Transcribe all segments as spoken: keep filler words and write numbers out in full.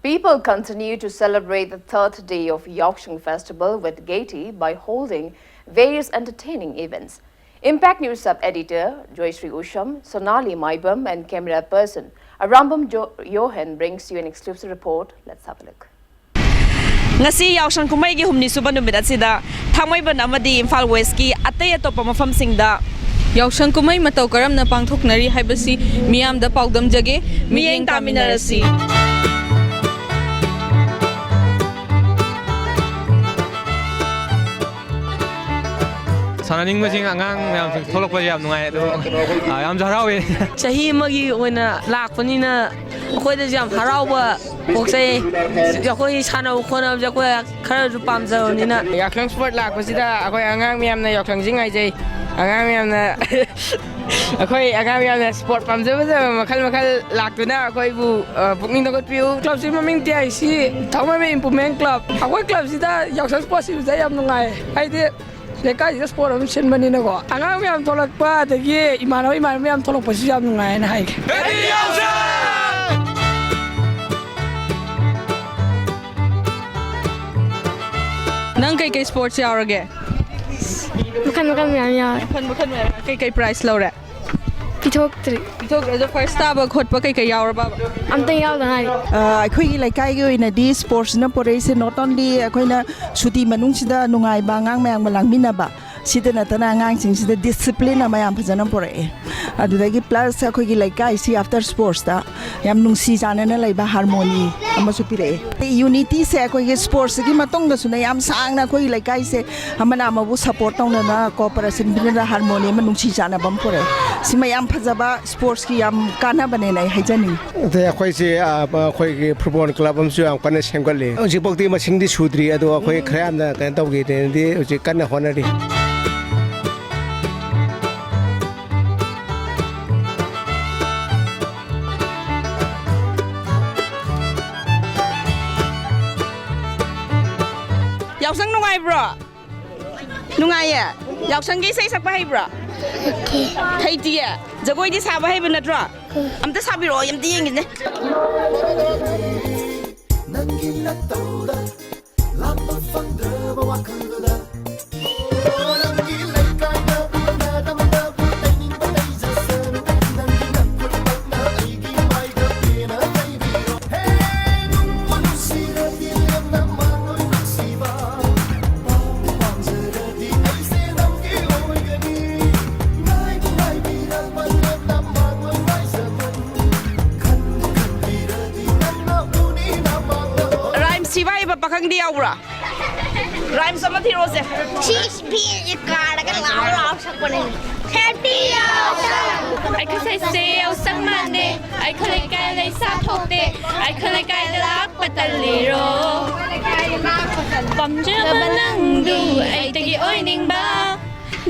People continue to celebrate the third day of Yaoshang Festival with gaiety by holding various entertaining events. Impact News sub-editor Joyshri Usham, Sonali Maibam, and camera person Arambam Jo- Johan brings you an exclusive report. Let's have a look. Ngasi Yaoshang Kumai gi humni suba numit asida, Thangmaiban amadi Imphal West ki ataya topa mafam singda Yaoshang Kumai matau karamna pangthoknari haibasi miyamda paudam jage, miyeng taminarasi. ꯁꯥꯟꯅꯅꯤꯡꯕꯁꯤꯡ ꯑꯉꯥꯡ ꯃꯌꯥꯝꯁꯤꯡ ꯊꯣꯛꯂꯛꯄꯁꯦ ꯌꯥꯝ ꯅꯨꯡꯉꯥꯏ, ꯑꯗꯣ, ꯑ, ꯌꯥꯝꯁꯨ ꯍꯔꯥꯎꯋꯦ꯫ ꯆꯍꯤ ꯑꯃꯒꯤ ꯑꯣꯏꯅ ꯂꯥꯛꯄꯅꯤꯅ ꯑꯩꯈꯣꯏꯗꯁꯨ ꯌꯥꯝ ꯍꯔꯥꯎꯕ ꯄꯣꯛꯆꯩ꯫ ꯑꯩꯈꯣꯏ ꯁꯥꯟꯅꯕ ꯈꯣꯠꯅꯕꯁꯦ ꯑꯩꯈꯣꯏ ꯈꯔꯁꯨ ꯄꯥꯝꯖꯕꯅꯤꯅ꯫ ꯌꯥꯎꯁꯪ ꯁ꯭ꯄꯣꯔꯠ ꯂꯥꯛꯄꯁꯤꯗ ꯑꯩꯈꯣꯏ ꯑꯉꯥꯡ ꯃꯌꯥꯝꯅ ꯌꯥꯎꯁꯪꯁꯤ ꯉꯥꯏꯖꯩ꯫ ꯑꯉꯥꯡ ꯃꯌꯥꯝꯅ ꯑꯩꯈꯣꯏ ꯑꯉꯥꯡ ꯃꯌꯥꯝꯅ ꯁ꯭ꯄꯣꯔꯠ ꯄꯥꯝꯖ ꯐꯖꯕ ꯃꯈꯜ ꯃꯈꯜ ꯂꯥꯛꯇꯨꯅ ꯑꯩꯈꯣꯏꯕꯨ, ꯑ, ꯄꯨꯛꯅꯤꯡ ꯊꯧꯒꯠꯄꯤꯌꯨ꯫ ꯀ꯭ꯂꯕꯁꯤ ꯃꯃꯤꯡ T I C Thangmeiband improvement club. ꯑꯩꯈꯣꯏ ꯀ꯭ꯂꯕꯁꯤꯗ ꯌꯥꯎꯁꯪ ꯁ꯭ꯄꯣꯔꯠ ꯁꯤꯟꯕꯁꯦ ꯌꯥꯝ ꯅꯨꯡꯉꯥꯏ꯫ ꯍꯥꯏꯗꯤ ꯂꯩꯀꯥꯏꯁꯤꯗ ꯁ꯭ꯄꯣꯔꯠ ꯑꯃ ꯁꯤꯟꯕꯅꯤꯅꯀꯣ, ꯑꯉꯥꯡ ꯃꯌꯥꯝ ꯊꯣꯛꯂꯛꯄ, ꯑꯗꯒꯤ ꯏꯃꯥꯟꯅꯕ ꯏꯃꯥꯟꯅꯕ ꯃꯌꯥꯝ ꯊꯣꯛꯂꯛꯄꯁꯤꯁꯨ ꯌꯥꯝ ꯅꯨꯡꯉꯥꯏꯅ ꯍꯥꯏꯒꯦ꯫ ꯅꯪ ꯀꯩꯀꯩ ꯁ꯭ꯄꯣꯔꯠꯁ ꯌꯥꯎꯔꯒꯦ? ꯃꯈꯜ ꯃꯈꯜ ꯃꯌꯥꯝ ꯌꯥꯎꯔꯦ꯫ ꯃꯈꯜ ꯃꯈꯜ ꯃꯌꯥꯝ ꯌꯥꯎꯔꯦ꯫ ꯀꯩꯀꯩ ꯄ꯭ꯔꯥꯏꯖ ꯂꯧꯔꯦ? ꯄꯤꯊꯣꯛꯇ꯭ꯔꯤ꯫ ꯄꯤꯊꯣꯛꯇ꯭ꯔꯁꯨ ꯐꯥꯔꯁ ꯇꯥꯕ ꯈꯣꯠꯄ ꯀꯩꯀꯩ ꯌꯥꯎꯔꯕꯕ? ꯑꯝꯇ ꯌꯥꯎꯗ ꯉꯥꯏꯔꯤ꯫ ꯑ, ꯑꯩꯈꯣꯏꯒꯤ ꯂꯩꯀꯥꯏꯒꯤ ꯑꯣꯏꯅꯗꯤ ꯁ꯭ꯄꯣꯔꯠꯁꯅ ꯄꯨꯔꯛꯏꯁꯦ not only ꯑꯩꯈꯣꯏꯅ ꯁꯨꯇꯤ ꯃꯅꯨꯡꯁꯤꯗ ꯅꯨꯡꯉꯥꯏꯕ ꯑꯉꯥꯡ ꯃꯌꯥꯝꯒ ꯂꯥꯡꯃꯤꯟꯅꯕ, ꯁꯤꯗ ꯅꯠꯇꯅ ꯑꯉꯥꯡꯁꯤꯡꯁꯤꯗ ꯗꯤꯁꯤꯄ꯭ꯂꯤꯟ ꯑꯃ ꯌꯥꯝ ꯐꯖꯅ ꯄꯨꯔꯛꯑꯦ꯫ ꯑꯗꯨꯗꯒꯤ ꯄ꯭ꯂꯁ ꯑꯩꯈꯣꯏꯒꯤ ꯂꯩꯀꯥꯏꯁꯤ ꯑꯥꯐꯇꯔ ꯁ꯭ꯄꯣꯔꯠꯁꯇ ꯌꯥꯝ ꯅꯨꯡꯁꯤ ꯆꯥꯟꯅꯅ ꯂꯩꯕ ꯍꯥꯔꯃꯣꯅꯤ ꯑꯃꯁꯨ ꯄꯤꯔꯛꯑꯦ꯫ ꯌꯨꯅꯤꯇꯤꯁꯦ ꯑꯩꯈꯣꯏꯒꯤ ꯁ꯭ꯄꯣꯔꯠꯁꯤꯒꯤ ꯃꯇꯨꯡꯗꯁꯨꯅꯦ ꯌꯥꯝ ꯁꯥꯡꯅ ꯑꯩꯈꯣꯏꯒꯤ ꯂꯩꯀꯥꯏꯁꯦ ꯑꯃꯅ ꯑꯃꯕꯨ ꯁꯄꯣꯔꯠ ꯇꯧꯅꯗꯅ, ꯀꯣꯑꯣꯄꯔꯦꯁꯟ ꯄꯤꯅꯗꯅ, ꯍꯥꯔꯃꯣꯅꯤ ꯑꯃ, ꯅꯨꯡꯁꯤ ꯆꯥꯟꯅꯕ ꯑꯃ ꯄꯨꯔꯛꯑꯦ꯫ ꯁꯤꯃ ꯌꯥꯝ ꯐꯖꯕ ꯁ꯭ꯄꯣꯔꯠꯁꯀꯤ ꯌꯥꯝ ꯀꯥꯟꯅꯕꯅꯦꯅ ꯑꯩ ꯍꯥꯏꯖꯅꯤꯡꯉꯤ꯫ ꯑꯗꯩ ꯑꯩꯈꯣꯏꯁꯦ, ꯑ, ꯑꯩꯈꯣꯏꯒꯤ ꯐꯨꯠꯕꯣꯜ ꯀ꯭ꯂꯕ ꯑꯃꯁꯨ ꯌꯥꯝ ꯀꯟꯅ ꯁꯦꯝꯒꯠꯂꯤ꯫ ꯍꯧꯖꯤꯛꯐꯥꯎꯗꯤ ꯃꯁꯤꯡꯗꯤ ꯁꯨꯗ꯭ꯔꯤ, ꯑꯗꯣ ꯑꯩꯈꯣꯏ ꯈꯔ ꯌꯥꯝꯅ ꯀꯩꯅꯣ ꯇꯧꯒꯦꯅꯗꯤ ꯍꯧꯖꯤꯛ ꯀꯟꯅ ꯍꯣꯠꯅꯔꯤ꯫ ꯌꯥꯎꯁꯪ ꯅꯨꯡꯉꯥꯏꯕ꯭ꯔꯣ? ꯅꯨꯡꯉꯥꯏꯌꯦ꯫ ꯌꯥꯎꯁꯪꯒꯤ ꯏꯁꯩ ꯁꯛꯄ ꯍꯩꯕ꯭ꯔꯣ? ꯍꯩꯇꯤꯌꯦ꯫ ꯖꯒꯣꯏꯗꯤ ꯁꯥꯕ ꯍꯩꯕ ꯅꯠꯇ꯭ꯔꯣ? ꯑꯝꯇ ꯁꯥꯕꯤꯔꯛꯑꯣ, ꯑꯝꯇ ꯌꯦꯡꯒꯦꯅꯦ꯫ ꯁꯤꯕꯥꯏꯕ ꯄꯥꯈꯪꯗꯤ ꯌꯥꯎꯕ꯭ꯔꯥ? ꯔꯥꯏꯝꯁ ꯑꯃ ꯊꯤꯔꯣꯁꯦ꯫ ꯁꯤ ꯐꯤꯁꯦ ꯀꯥꯔꯒ ꯂꯥꯎ ꯂꯥꯎ ꯁꯛꯄꯅꯦ꯫ Happy ꯌꯥꯎꯁꯪ! ꯑꯩꯈꯣꯏ ꯁꯩꯁꯦ ꯌꯥꯎꯁꯪ ꯃꯥꯟꯗꯦ꯫ ꯑꯩꯈꯣꯏ ꯂꯩꯀꯥꯏ ꯂꯩꯁꯥ ꯊꯣꯛꯇꯦ꯫ ꯑꯩꯈꯣꯏ ꯂꯩꯀꯥꯏꯗ ꯂꯥꯛꯄ ꯇꯜꯂꯤꯔꯣ? ꯄꯥꯝꯖꯕ ꯅꯪꯗꯨ ꯑꯩꯗꯒꯤ ꯑꯣꯏꯅꯤꯡꯕ,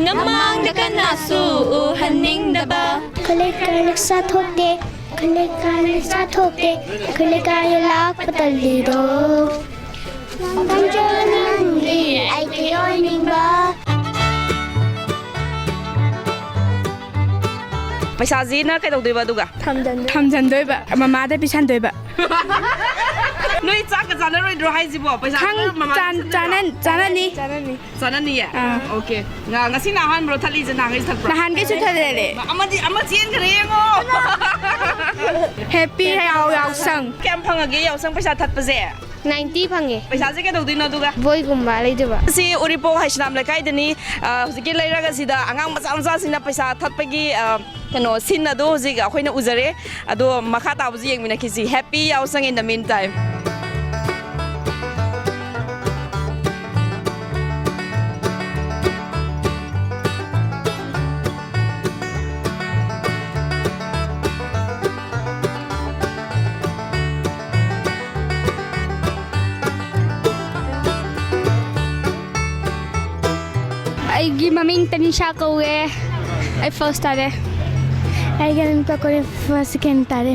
ꯅꯃꯥꯡꯗ ꯀꯅꯥꯁꯨ ꯎꯍꯟꯅꯤꯡꯗꯕ꯫ ꯑꯩꯈꯣꯏ ꯂꯩꯀꯥꯏ ꯂꯩꯁꯥ ꯊꯣꯛꯇꯦ꯫ ꯑꯩꯈꯣꯏ ꯂꯩꯀꯥꯏ ꯂꯩꯁꯥ ꯊꯣꯛꯇꯦ꯫ ꯑꯩꯈꯣꯏ ꯂꯩꯀꯥꯏꯗ ꯂꯥꯛꯄ ꯇꯜꯂꯤꯗꯣ꯫ ꯄꯥꯝꯖꯕ ꯅꯪꯗꯤ ꯑꯩꯗꯒꯤ ꯑꯣꯏꯅꯤꯡꯕ꯫ ꯄꯩꯁꯥꯁꯤꯅ ꯀꯩꯗꯧꯗꯣꯏꯕ ꯑꯗꯨꯒ? ꯊꯝꯖꯟꯗꯣꯏꯕ꯫ ꯊꯝꯖꯟꯗꯣꯏꯕ꯫ ꯃꯃꯥꯗ ꯄꯤꯁꯟꯗꯣꯏꯕ꯫ ꯅꯣꯏ ꯆꯥꯛꯀ ꯆꯥꯅꯔꯣꯏꯗ꯭ꯔꯣ ꯍꯥꯏꯁꯤꯕꯣ? ꯄꯩꯁꯥ ꯈꯪ-, ꯈꯔ ꯃꯃꯥꯗ ꯆꯥꯟ-, ꯄꯤꯁꯟꯗꯣꯏꯔꯣ? ꯆꯥꯅ-, ꯆꯥꯅꯅꯤ꯫ ꯆꯥꯅꯅꯤꯌꯦ? ꯑꯥ꯫ ꯑꯣꯀꯦ꯫ ꯉ-, ꯉꯁꯤꯅ ꯑꯍꯥꯟꯕ꯭ꯔꯣ ꯊꯠꯂꯤꯁꯦ? ꯅꯍꯥꯟꯈꯩꯁꯨ ꯊꯠꯄ꯭ꯔꯣ? ꯅꯍꯥꯟꯈꯩꯁꯨ ꯊꯠꯂꯦ꯫ ꯑꯃꯗꯤ, ꯑꯃ ꯆꯦꯟꯈ꯭ꯔꯦ ꯌꯦꯡꯉꯣ꯫ Happy ꯌꯥꯎ-, ꯌꯥꯎꯁꯪ꯫ ꯀꯌꯥꯝ ꯐꯪꯉꯒꯦ ꯌꯥꯎꯁꯪ ꯄꯩꯁꯥ ꯊꯠꯄꯁꯦ? Ninety ꯐꯪꯉꯦ꯫ ꯄꯩꯁꯥꯁꯦ ꯀꯩꯗꯧꯗꯣꯏꯅꯣ ꯑꯗꯨꯒ? ꯕꯣꯏꯒꯨꯝꯕ ꯂꯩꯗꯣꯏꯕ꯫ ꯁꯤ ꯎꯔꯤꯄꯣꯛ ꯍꯩꯁꯅꯥꯝ ꯂꯩꯀꯥꯏꯗꯅꯤ꯫ ꯑ, ꯍꯧꯖꯤꯛꯀꯤ ꯂꯩꯔꯛ ꯑꯁꯤꯗ ꯑꯉꯥꯡ ꯃꯆꯥ ꯃꯆꯥꯁꯤꯡꯅ ꯄꯩꯁꯥ ꯊꯠꯄꯒꯤ, ꯑ, ꯀꯩꯅꯣ, scene ꯑꯗꯣ ꯍꯧꯖꯤꯛ ꯑꯩꯈꯣꯏꯅ ꯎꯖꯔꯦ꯫ ꯑꯗꯣ ꯃꯈꯥ ꯇꯥꯕꯁꯨ ꯌꯦꯡꯃꯤꯟꯅꯈꯤꯁꯤ꯫ Happy ꯌꯥꯎꯁꯪ in the meantime꯫ ꯑꯩꯒꯤ ꯃꯃꯤꯡ ꯇꯅꯤꯁꯥ ꯀꯧꯋꯦ꯫ ꯑꯩ first ꯇꯥꯔꯦ꯫ ꯑꯩꯒꯤ ꯃꯃꯤꯡ ꯄꯀꯣꯔꯤ, first, second ꯇꯥꯔꯦ꯫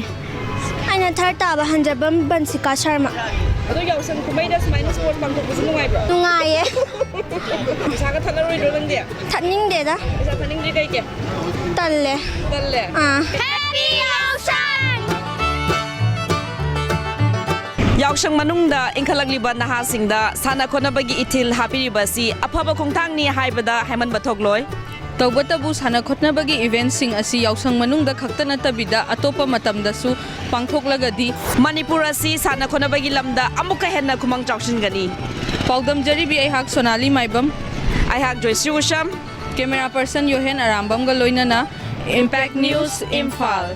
ꯑꯩꯅ third ꯇꯥꯕ ꯍꯟꯖꯕꯝ ꯕꯟꯁꯤꯀꯥ ꯁꯔꯃ꯫ ꯑꯗꯣ ꯌꯥꯎꯁꯪ ꯀꯨꯝꯍꯩꯗ ꯁꯨꯃꯥꯏꯅ sports ꯄꯥꯡꯊꯣꯛꯄꯁꯦ ꯅꯨꯡꯉꯥꯏꯕ꯭ꯔꯣ? ꯅꯨꯡꯉꯥꯏꯌꯦ꯫ ꯄꯩꯁꯥꯒ ꯊꯠꯂꯔꯣꯏꯗ꯭ꯔꯣ ꯅꯪꯗꯤ? ꯊꯠꯅꯤꯡꯗꯦꯗ꯫ ꯄꯩꯁꯥ ꯊꯠꯅꯤꯡꯗ꯭ꯔꯤ ꯀꯩꯒꯤ? ꯇꯜꯂꯦ꯫ ꯇꯜꯂꯦ? ꯑꯥ꯫ Happy ꯌꯥꯎꯁꯪ! ꯌꯥꯎꯁꯪ ꯃꯅꯨꯡꯗ ꯏꯟꯈꯠꯂꯛꯂꯤꯕ ꯅꯍꯥꯁꯤꯡꯗ ꯁꯥꯟꯅ ꯈꯣꯠꯅꯕꯒꯤ ꯏꯊꯤꯜ ꯍꯥꯞꯄꯤꯔꯤꯕ ꯑꯁꯤ ꯑꯐꯕ ꯈꯣꯡꯊꯥꯡꯅꯤ ꯍꯥꯏꯕꯗ ꯍꯥꯏꯃꯟꯕ ꯊꯣꯛꯂꯣꯏ꯫ ꯇꯧꯕꯇꯕꯨ ꯁꯥꯟꯅ ꯈꯣꯠꯅꯕꯒꯤ eventꯁꯤꯡ ꯑꯁꯤ ꯌꯥꯎꯁꯪ ꯃꯅꯨꯡꯗ ꯈꯛꯇ ꯅꯠꯇꯕꯤꯗ ꯑꯇꯣꯞꯄ ꯃꯇꯝꯗꯁꯨ ꯄꯥꯡꯊꯣꯛꯂꯒꯗꯤ ꯃꯅꯤꯄꯨꯔ ꯑꯁꯤ ꯁꯥꯟꯅ ꯈꯣꯠꯅꯕꯒꯤ ꯂꯝꯗ ꯑꯃꯨꯛꯀ ꯍꯦꯟꯅ ꯈꯨꯃꯥꯡ ꯆꯥꯎꯁꯤꯟꯒꯅꯤ꯫ ꯄꯥꯎꯗꯝꯖꯔꯤꯕꯤ ꯑꯩꯍꯥꯛ ꯁꯣꯅꯥꯂꯤ ꯃꯥꯏꯕꯝ꯫ ꯑꯩꯍꯥꯛ ꯖꯣꯏꯁ꯭ꯔꯤ ꯎꯁꯝ꯫ Camera person ꯌꯣꯍꯦꯟ ꯑꯔꯥꯝꯕꯝꯒ ꯂꯣꯏꯅꯅ Impact News ꯏꯝꯐꯥꯜ꯫